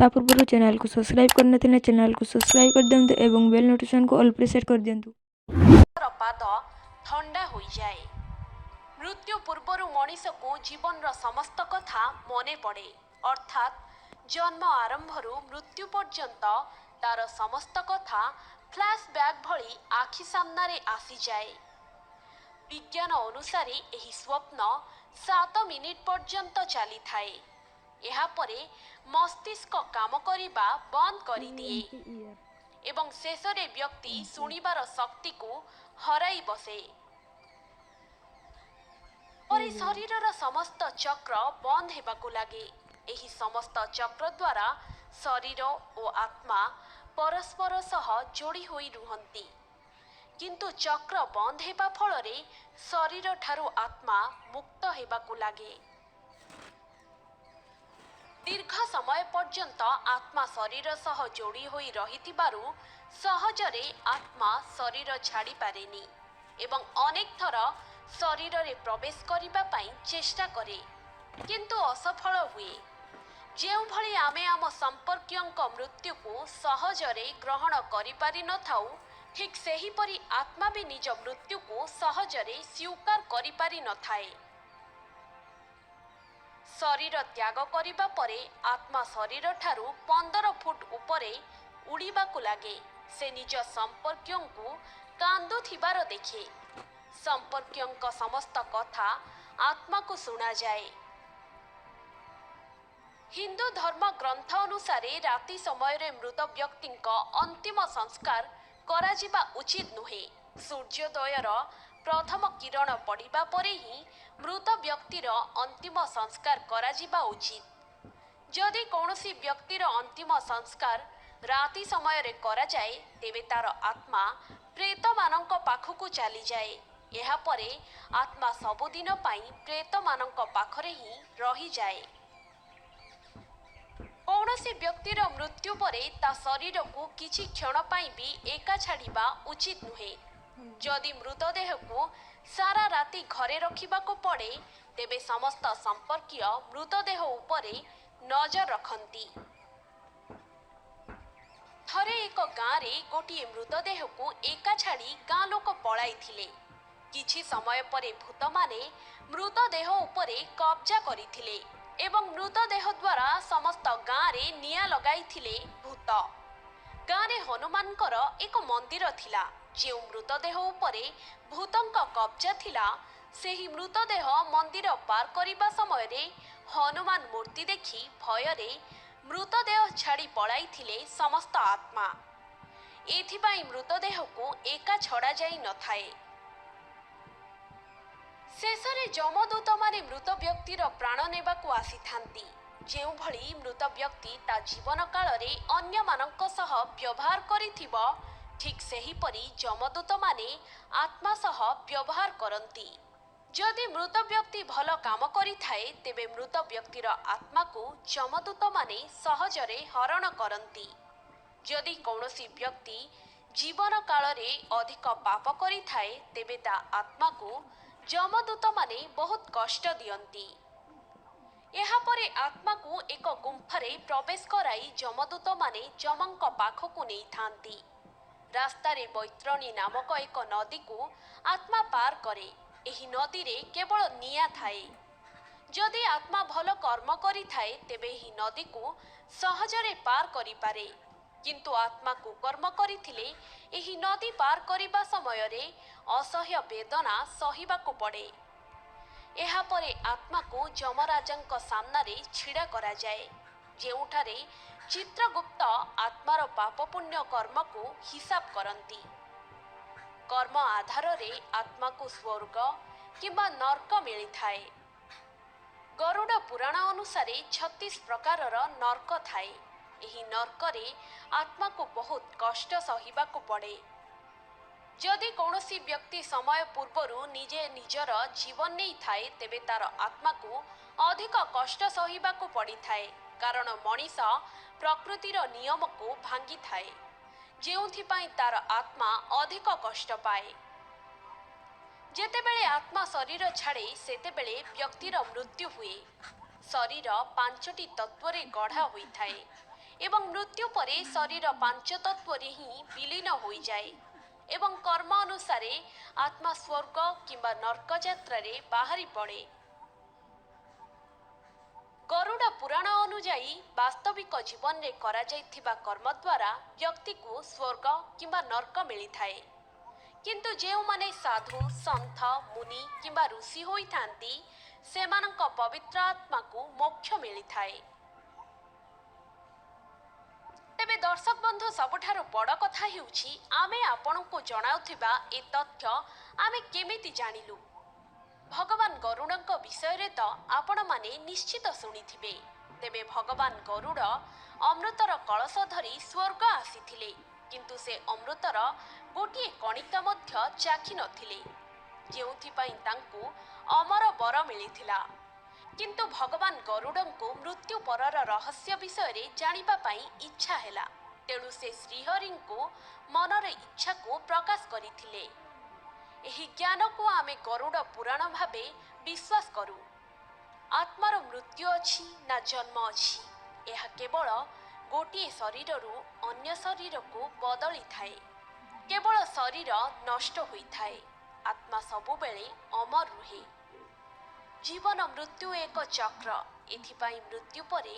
ତା ପୂର୍ବରୁ ଚ୍ୟାନେଲକୁ ସବସ୍କ୍ରାଇବ୍ କରିନଥିଲେ ଚ୍ୟାନେଲକୁ ସବସ୍କ୍ରାଇବ୍ କରିଦିଅନ୍ତୁ ଏବଂ ବେଲ୍ ନୋଟିଫିକେସନ୍କୁ ଅଲ୍ ପ୍ରେ ସେଟ୍ କରିଦିଅନ୍ତୁ। ର ପାଦ ଥଣ୍ଡା ହୋଇଯାଏ। ମୃତ୍ୟୁ ପୂର୍ବରୁ ମଣିଷକୁ ଜୀବନର ସମସ୍ତ କଥା ମନେ ପଡ଼େ, ଅର୍ଥାତ୍ ଜନ୍ମ ଆରମ୍ଭରୁ ମୃତ୍ୟୁ ପର୍ଯ୍ୟନ୍ତ ତାର ସମସ୍ତ କଥା ଫ୍ଲାସ୍ ବ୍ୟାକ୍ ଭଳି ଆଖି ସାମ୍ନାରେ ଆସିଯାଏ। ବିଜ୍ଞାନ ଅନୁସାରେ ଏହି ସ୍ୱପ୍ନ 7 ମିନିଟ୍ ପର୍ଯ୍ୟନ୍ତ ଚାଲିଥାଏ। ଏହାପରେ ମସ୍ତିଷ୍କ କାମ କରିବା ବନ୍ଦ କରିଦିଏ ଏବଂ ଶେଷରେ ବ୍ୟକ୍ତି ଶୁଣିବାର ଶକ୍ତିକୁ ହରାଇ ବସେ। ପରେ ଶରୀରର ସମସ୍ତ ଚକ୍ର ବନ୍ଦ ହେବାକୁ ଲାଗେ। ଏହି ସମସ୍ତ ଚକ୍ର ଦ୍ୱାରା ଶରୀର ଓ ଆତ୍ମା ପରସ୍ପର ସହ ଯୋଡ଼ି ହୋଇ ରୁହନ୍ତି। କିନ୍ତୁ ଚକ୍ର ବନ୍ଦ ହେବା ଫଳରେ ଶରୀରଠାରୁ ଆତ୍ମା ମୁକ୍ତ ହେବାକୁ ଲାଗେ। ଦୀର୍ଘ ସମୟ ପର୍ଯ୍ୟନ୍ତ ଆତ୍ମା ଶରୀର ସହ ଯୋଡ଼ି ହୋଇ ରହିଥିବାରୁ ସହଜରେ ଆତ୍ମା ଶରୀର ଛାଡ଼ିପାରେନି ଏବଂ ଅନେକ ଥର ଶରୀରରେ ପ୍ରବେଶ କରିବା ପାଇଁ ଚେଷ୍ଟା କରେ, କିନ୍ତୁ ଅସଫଳ ହୁଏ। ଯେଉଁଭଳି ଆମେ ଆମ ସମ୍ପର୍କୀୟଙ୍କ ମୃତ୍ୟୁକୁ ସହଜରେ ଗ୍ରହଣ କରିପାରିନଥାଉ, ଠିକ୍ ସେହିପରି ଆତ୍ମା ବି ନିଜ ମୃତ୍ୟୁକୁ ସହଜରେ ସ୍ୱୀକାର କରିପାରିନଥାଏ। ଶରୀର ତ୍ୟାଗ କରିବା ପରେ ଆତ୍ମା ଶରୀରଠାରୁ 15 ଫୁଟ ଉପରେ ଉଡ଼ିବାକୁ ଲାଗେ। ସେ ନିଜ ସମ୍ପର୍କୀୟଙ୍କୁ କାନ୍ଦୁଥିବାର ଦେଖେ। ସମ୍ପର୍କୀୟଙ୍କ ସମସ୍ତ କଥା ଆତ୍ମାକୁ ଶୁଣାଯାଏ। ହିନ୍ଦୁ ଧର୍ମ ଗ୍ରନ୍ଥ ଅନୁସାରେ ରାତି ସମୟରେ ମୃତ ବ୍ୟକ୍ତିଙ୍କ ଅନ୍ତିମ ସଂସ୍କାର କରାଯିବା ଉଚିତ ନୁହେଁ। ସୂର୍ଯ୍ୟୋଦୟର ପ୍ରଥମ କିରଣ ପଡ଼ିବା ପରେ ହିଁ ମୃତ ବ୍ୟକ୍ତିର ଅନ୍ତିମ ସଂସ୍କାର କରାଯିବା ଉଚିତ। ଯଦି କୌଣସି ବ୍ୟକ୍ତିର ଅନ୍ତିମ ସଂସ୍କାର ରାତି ସମୟରେ କରାଯାଏ, ତେବେ ତାର ଆତ୍ମା ପ୍ରେତମାନଙ୍କ ପାଖକୁ ଚାଲିଯାଏ। ଏହାପରେ ଆତ୍ମା ସବୁଦିନ ପାଇଁ ପ୍ରେତମାନଙ୍କ ପାଖରେ ହିଁ ରହିଯାଏ। କୌଣସି ବ୍ୟକ୍ତିର ମୃତ୍ୟୁ ପରେ ତା ଶରୀରକୁ କିଛି କ୍ଷଣ ପାଇଁ ବି ଏକା ଛାଡ଼ିବା ଉଚିତ ନୁହେଁ। ଯଦି ମୃତଦେହକୁ ସାରା ରାତି ଘରେ ରଖିବାକୁ ପଡ଼େ, ତେବେ ସମସ୍ତ ସମ୍ପର୍କୀୟ ମୃତଦେହ ଉପରେ ନଜର ରଖନ୍ତି। ଥରେ ଏକ ଗାଁରେ ଗୋଟିଏ ମୃତଦେହକୁ ଏକା ଛାଡ଼ି ଗାଁ ଲୋକ ପଳାଇଥିଲେ। କିଛି ସମୟ ପରେ ଭୂତମାନେ ମୃତଦେହ ଉପରେ କବ୍ଜା କରିଥିଲେ ଏବଂ ମୃତଦେହ ଦ୍ୱାରା ସମସ୍ତ ଗାଁରେ ନିଆଁ ଲଗାଇଥିଲେ ଭୂତ। ଗାଁରେ ହନୁମାନଙ୍କର ଏକ ମନ୍ଦିର ଥିଲା। ଯେଉଁ ମୃତଦେହ ଉପରେ ଭୂତଙ୍କ କବ୍ଜା ଥିଲା, ସେହି ମୃତଦେହ ମନ୍ଦିର ପାର କରିବା ସମୟରେ ହନୁମାନ ମୂର୍ତ୍ତି ଦେଖି ଭୟରେ ମୃତଦେହ ଛାଡ଼ି ପଳାଇଥିଲେ ସମସ୍ତ ଆତ୍ମା। ଏଥିପାଇଁ ମୃତଦେହକୁ ଏକା ଛଡ଼ାଯାଇ ନଥାଏ। ଶେଷରେ ଯମଦୂତମାନେ ମୃତ ବ୍ୟକ୍ତିର ପ୍ରାଣ ନେବାକୁ ଆସିଥାନ୍ତି। ଯେଉଁଭଳି ମୃତ ବ୍ୟକ୍ତି ତା ଜୀବନ କାଳରେ ଅନ୍ୟମାନଙ୍କ ସହ ବ୍ୟବହାର କରିଥିବ, ଠିକ୍ ସେହିପରି ଯମଦୂତମାନେ ଆତ୍ମା ସହ ବ୍ୟବହାର କରନ୍ତି। ଯଦି ମୃତ ବ୍ୟକ୍ତି ଭଲ କାମ କରିଥାଏ, ତେବେ ମୃତ ବ୍ୟକ୍ତିର ଆତ୍ମାକୁ ଯମଦୂତମାନେ ସହଜରେ ହରଣ କରନ୍ତି। ଯଦି କୌଣସି ବ୍ୟକ୍ତି ଜୀବନ କାଳରେ ଅଧିକ ପାପ କରିଥାଏ, ତେବେ ତା ଆତ୍ମାକୁ ଯମଦୂତମାନେ ବହୁତ କଷ୍ଟ ଦିଅନ୍ତି। ଏହାପରେ ଆତ୍ମାକୁ ଏକ ଗୁମ୍ଫାରେ ପ୍ରବେଶ କରାଇ ଯମଦୂତମାନେ ଯମଙ୍କ ପାଖକୁ ନେଇଥାନ୍ତି। ରାସ୍ତାରେ ବୈତରଣୀ ନାମକ ଏକ ନଦୀକୁ ଆତ୍ମା ପାର କରେ। ଏହି ନଦୀରେ କେବଳ ନିଆଁ ଥାଏ। ଯଦି ଆତ୍ମା ଭଲ କର୍ମ କରିଥାଏ, ତେବେ ଏହି ନଦୀକୁ ସହଜରେ ପାର କରିପାରେ। କିନ୍ତୁ ଆତ୍ମା କୁକର୍ମ କରିଥିଲେ ଏହି ନଦୀ ପାର କରିବା ସମୟରେ ଅସହ୍ୟ ବେଦନା ସହିବାକୁ ପଡ଼େ। ଏହାପରେ ଆତ୍ମାକୁ ଯମରାଜଙ୍କ ସାମ୍ନାରେ ଛିଡ଼ା କରାଯାଏ, ଯେଉଁଠାରେ ଚିତ୍ରଗୁପ୍ତ ଆତ୍ମାର ପାପପୁଣ୍ୟ କର୍ମକୁ ହିସାବ କରନ୍ତି। କର୍ମ ଆଧାରରେ ଆତ୍ମାକୁ ସ୍ୱର୍ଗ କିମ୍ବା ନର୍କ ମିଳିଥାଏ। ଗରୁଡ଼ ପୁରାଣ ଅନୁସାରେ 36 ପ୍ରକାରର ନର୍କ ଥାଏ। ଏହି ନର୍କରେ ଆତ୍ମାକୁ ବହୁତ କଷ୍ଟ ସହିବାକୁ ପଡ଼େ। ଯଦି କୌଣସି ବ୍ୟକ୍ତି ସମୟ ପୂର୍ବରୁ ନିଜେ ନିଜର ଜୀବନ ନେଇଥାଏ, ତେବେ ତାର ଆତ୍ମାକୁ ଅଧିକ କଷ୍ଟ ସହିବାକୁ ପଡ଼ିଥାଏ, କାରଣ ମଣିଷ ପ୍ରକୃତିର ନିୟମକୁ ଭାଙ୍ଗିଥାଏ, ଯେଉଁଥିପାଇଁ ତାର ଆତ୍ମା ଅଧିକ କଷ୍ଟ ପାଏ। ଯେତେବେଳେ ଆତ୍ମା ଶରୀର ଛାଡ଼େ, ସେତେବେଳେ ବ୍ୟକ୍ତିର ମୃତ୍ୟୁ ହୁଏ। ଶରୀର ପାଞ୍ଚଟି ତତ୍ତ୍ୱରେ ଗଢ଼ା ହୋଇଥାଏ। ଏବଂ ମୃତ୍ୟୁ ପରେ ଶରୀର ପାଞ୍ଚ ତତ୍ତ୍ୱରେ ହିଁ ବିଲୀନ ହୋଇଯାଏ ଏବଂ କର୍ମ ଅନୁସାରେ ଆତ୍ମା ସ୍ୱର୍ଗ କିମ୍ବା ନର୍କ ଯାତ୍ରାରେ ବାହାରି ପଡ଼େ। ଗରୁଡ଼ ପୁରାଣ ଅନୁଯାୟୀ ବାସ୍ତବିକ ଜୀବନରେ କରାଯାଇଥିବା କର୍ମ ଦ୍ୱାରା ବ୍ୟକ୍ତିକୁ ସ୍ୱର୍ଗ କିମ୍ବା ନର୍କ ମିଳିଥାଏ, କିନ୍ତୁ ଯେଉଁମାନେ ସାଧୁ, ସନ୍ଥ, ମୁନି କିମ୍ବା ଋଷି ହୋଇଥାନ୍ତି, ସେମାନଙ୍କ ପବିତ୍ର ଆତ୍ମାକୁ ମୋକ୍ଷ ମିଳିଥାଏ। ତେବେ ଦର୍ଶକ ବନ୍ଧୁ, ସବୁଠାରୁ ବଡ଼ କଥା ହେଉଛି ଆମେ ଆପଣଙ୍କୁ ଜଣାଉଥିବା ଏ ତଥ୍ୟ ଆମେ କେମିତି ଜାଣିଲୁ? ଭଗବାନ ଗରୁଡ଼ଙ୍କ ବିଷୟରେ ତ ଆପଣମାନେ ନିଶ୍ଚିତ ଶୁଣିଥିବେ। ତେବେ ଭଗବାନ ଗରୁଡ଼ ଅମୃତର କଳସ ଧରି ସ୍ୱର୍ଗ ଆସିଥିଲେ, କିନ୍ତୁ ସେ ଅମୃତର ଗୋଟିଏ କଣିକା ମଧ୍ୟ ଚାଖି ନଥିଲେ, ଯେଉଁଥିପାଇଁ ତାଙ୍କୁ ଅମର ବର ମିଳିଥିଲା। କିନ୍ତୁ ଭଗବାନ ଗରୁଡ଼ଙ୍କୁ ମୃତ୍ୟୁ ପରର ରହସ୍ୟ ବିଷୟରେ ଜାଣିବା ପାଇଁ ଇଚ୍ଛା ହେଲା, ତେଣୁ ସେ ଶ୍ରୀହରିଙ୍କୁ ମନର ଇଚ୍ଛାକୁ ପ୍ରକାଶ କରିଥିଲେ। ଏହି ଜ୍ଞାନକୁ ଆମେ ଗରୁଡ଼ ପୁରାଣ ଭାବେ ବିଶ୍ୱାସ କରୁ। ଆତ୍ମାର ମୃତ୍ୟୁ ଅଛି ନା ଜନ୍ମ ଅଛି, ଏହା କେବଳ ଗୋଟିଏ ଶରୀରରୁ ଅନ୍ୟ ଶରୀରକୁ ବଦଳିଥାଏ। କେବଳ ଶରୀର ନଷ୍ଟ ହୋଇଥାଏ, ଆତ୍ମା ସବୁବେଳେ ଅମର ରୁହେ। ଜୀବନ ମୃତ୍ୟୁ ଏକ ଚକ୍ର। ଏଥିପାଇଁ ମୃତ୍ୟୁ ପରେ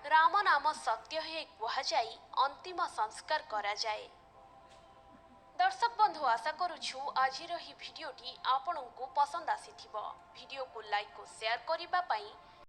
ରାମ ନାମ ସତ୍ୟ ହେ କୁହାଯାଇ ଅନ୍ତିମ ସଂସ୍କାର କରାଯାଏ। ଦର୍ଶକ ବନ୍ଧୁ, ଆଶା କରୁଛୁ ଆଜିର ଏହି ଭିଡ଼ିଓଟି ଆପଣଙ୍କୁ ପସନ୍ଦ ଆସିଥିବ। ଭିଡ଼ିଓକୁ ଲାଇକ୍ ଓ ସେୟାର କରିବା ପାଇଁ